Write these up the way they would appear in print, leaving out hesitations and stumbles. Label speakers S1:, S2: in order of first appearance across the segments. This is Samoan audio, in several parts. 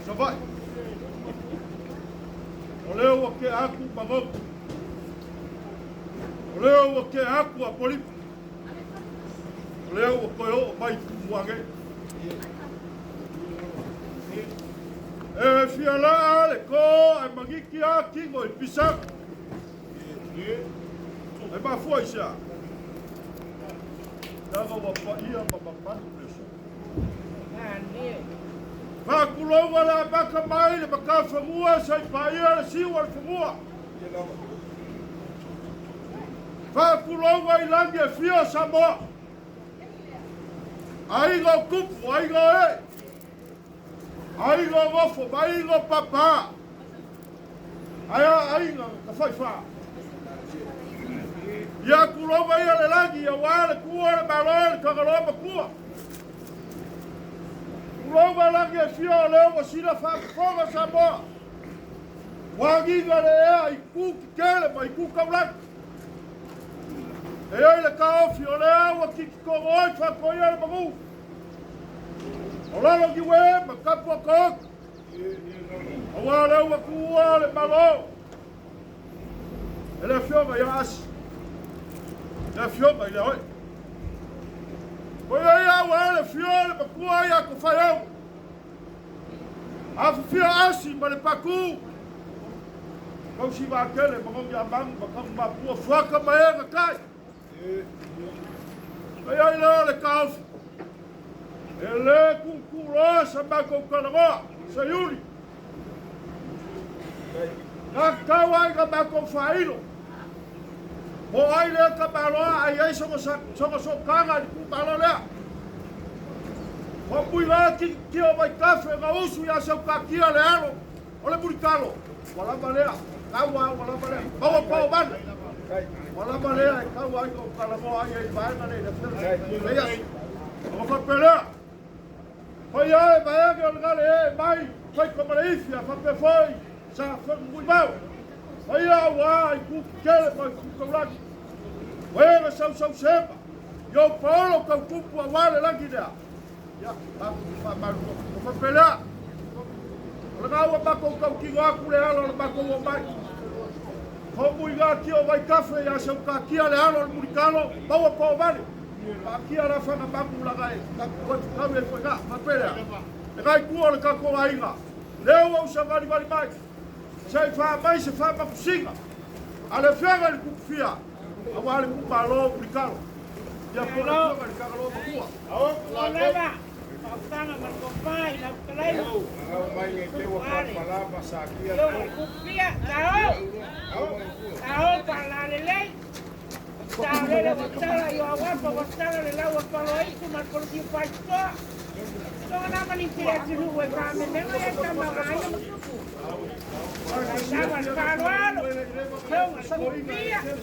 S1: Savaii. O lea ua tea atu Magogo. O lea ua tea atu Apolima. O lea ua toe oo mai i Tumua nei. E fia laa le to ae maniti a tino i pisaga. E mafua i se a? Leaga ua paia ma mamalu le aso. Faatulou le amata mai le matafanua se i paia le siu o le fanua. Faatulou i lagi e fia o Samoa. Aiga o tupu, aiga o ee, aiga o nofo ma aiga o papa. Ae a aiga na tafaifa. Ia tulou ia le lagi aua le tua le malo le Tagaloa matua. Tulou lagi e fia o lea ua sila faafofoga Samoa. Ua agiga le ea i tu tetele ma i tu taulagi. E ai le taofi o lea ua tititogo ai faatoia le manu. O lalo niue ma tapu ata otu. Aua o lea ua tuua le Malo e le Afioga ia Asi, le Afioga i le Oe. Ko ia ia ua e le fio le matua ia Tofaiau. Afifio Asi ma le Patu. Tausi vaatele ma gogi a magu ma kagu mapua fuaka ma e na kai. E ai lea o le taofi. E le tuutuuloa sa matou talanoa, Seiuli. Na tatau ai na matou faailo. Po o ai lea tamaloa a i ai sona sootaga i le itumalo lea. Ua mui la ki o Vaitafe na usu ia Sautakia le alo o le mulitalo. Ua lava lea, taua ua lava lea. Maua pao vale. Ua lava lea e tau ai o talanoa ai i vaega nei le afioga. Leia. O faapea lea. Fai ai vaega o le gale e mai, fai ka male ifi a faapea foi sa whangamui mau. Fai au a i ku kele mai ku kaulagi. Wega sau sau sema. Yo paolo kau tupu a wale lagi lea. Ia, maku whamaru. O faapea lea. O le ngā ua makou tautino aku le alo o le makou o mai. Homu i ngā ki o Vaitafe ia Saukakia le alo o le mulitalo, maua po o vale. Paakia la whanga maku laga e, taku koe kau e koe ngā, faapea lea. E ngai kua o le tatou aiga. Lea ua usa vali vali mai. Se i wha mai se wha makusinga. A le afioga i le Kukufia, aua le kumalo mulitalo. Ia po le afioga i le Tagaloa matua.
S2: O lava, faafutaga ma le tofa i lau fetalaiga. Afioga i le Kukufia, tao! Tao faalalelei. Tao lele ua tala i o auafa ua tala le lau o le paloaitu ma le polotiu faitotoa. Tonga lava ni te atunuu e faamemelo ia tama o aiga ma tupu. Mai lava le faaaloalo, afioga i le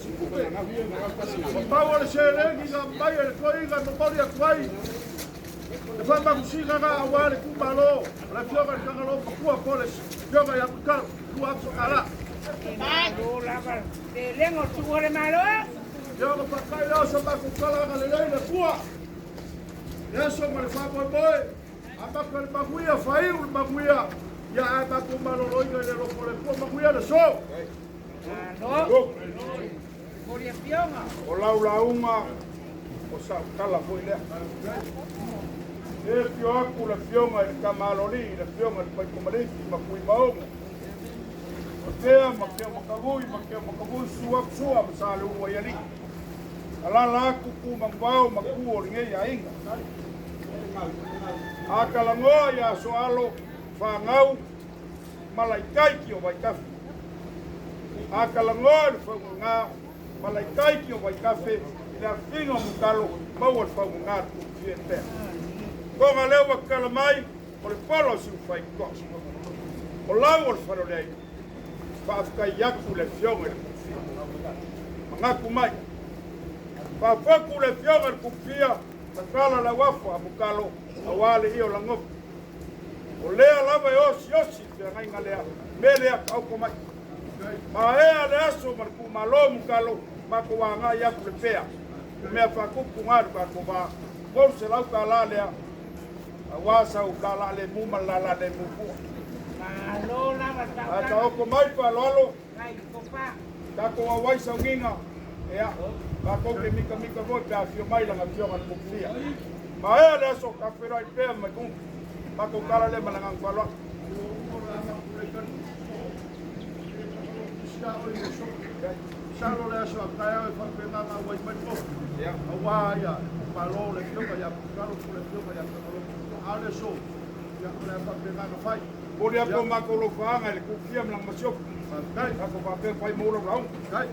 S2: Kukufia.
S1: Pau o le seleni na mai e le toeaina e momoli atu ai le faamanusiga na aua le itumalo o le afioga i le Tagaloa Matua po o le afioga ia Mulitalo, $2,000.
S2: Malo lava le lega o tuu o le Malo.
S1: Ia ona faatai lea o sa matou tala agalelei le Atua. Le aso ma le faamoemoe, amata le manuia, faaiu le manuia, ia ae matou maloloina i le alofa o le Atua, manuia le aso.
S2: Malo. Moli afioga.
S3: O lau lauga o sautala foi lea. E fio aku le afioga i le Tamalolii, le afioga i le Paitomaliki ma Fuimaogo. O tea ma keo makavui ma keo makavui su aku sua ma sa le ulu ai alii. Alala aku ku manguvao ma ku o lenei aiga. A kalagoa ia soalo whangau malaikaiki o Vaitafe. A kalagoa le faugagā malaikaiki o Vaitafe i le afiga o Mutalo maua le faugagā le kukufia pea. Konga leo wa kala mai o le polo o siu whaikoa. O lau o le wharo lea whaafkai aku le fioga i le kukufia. Mangaku mai. Whaafoku le fioga i le kukufia matala lau afo a Mutalo a wale i o langofu. O lea lava e osi osi te angaiga lea, me lea kaoko mai. Ma ea le aso ma le kumalo Mutalo, ma ko wāngai aku le pea. O mea whakupu ngā ka ko wā. Mou se lau ka la lea, a wā sau la la le mu ma la la le mu pua. Ae taoto mai le faaaloalo, tatou auai saugiga, ia, tatou te mitamita foi pe afio mai lana Afioga i le Mokufia. Maea le aso, tatou feiloai pea ma Maikoga. Matou tala lea ma le agaga faaaloalo.
S1: Masalo le aso a taeao e faapena ona auai mai le motu, aua ia Malo le Afioga ia Pukalo po o le Afioga ia Tagaloa. A o le aso, ia, o le a faapena ona fai.
S3: Momoli atu o matou alofaaga i le Kufia ma lana masiofo.
S1: Faafetai.
S3: Tatou faapea fai ma ou lau lauga.
S1: Faafetai.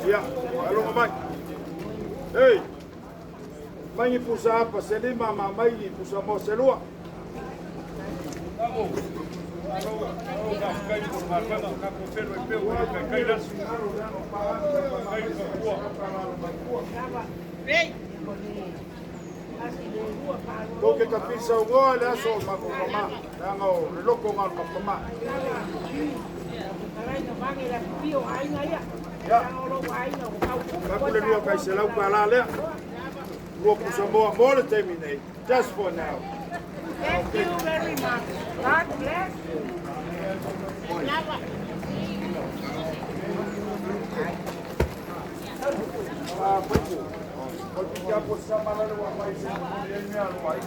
S3: Ia, aloga mai. Ei, mai ni pusa apa se lima ma mai ni pusa mo se lua. Tou te tapisa ugoa le aso o matou mama, leaga o le loko na o le matou mama. Ia, taku le lua kai $100 lea. Lua pusa moa mo le taimi nei, just for now.
S2: Thank you very much. God bless you.
S3: Ah, faiku. O le piti apo sa malale wa mai se le mea aloa ai.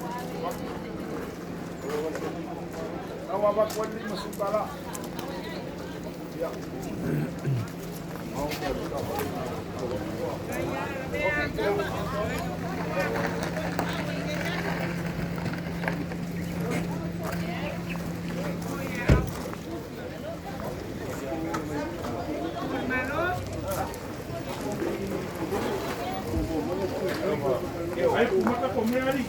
S3: Au ava kwa lima sukala. Ia. Ai kumata ko mea ali.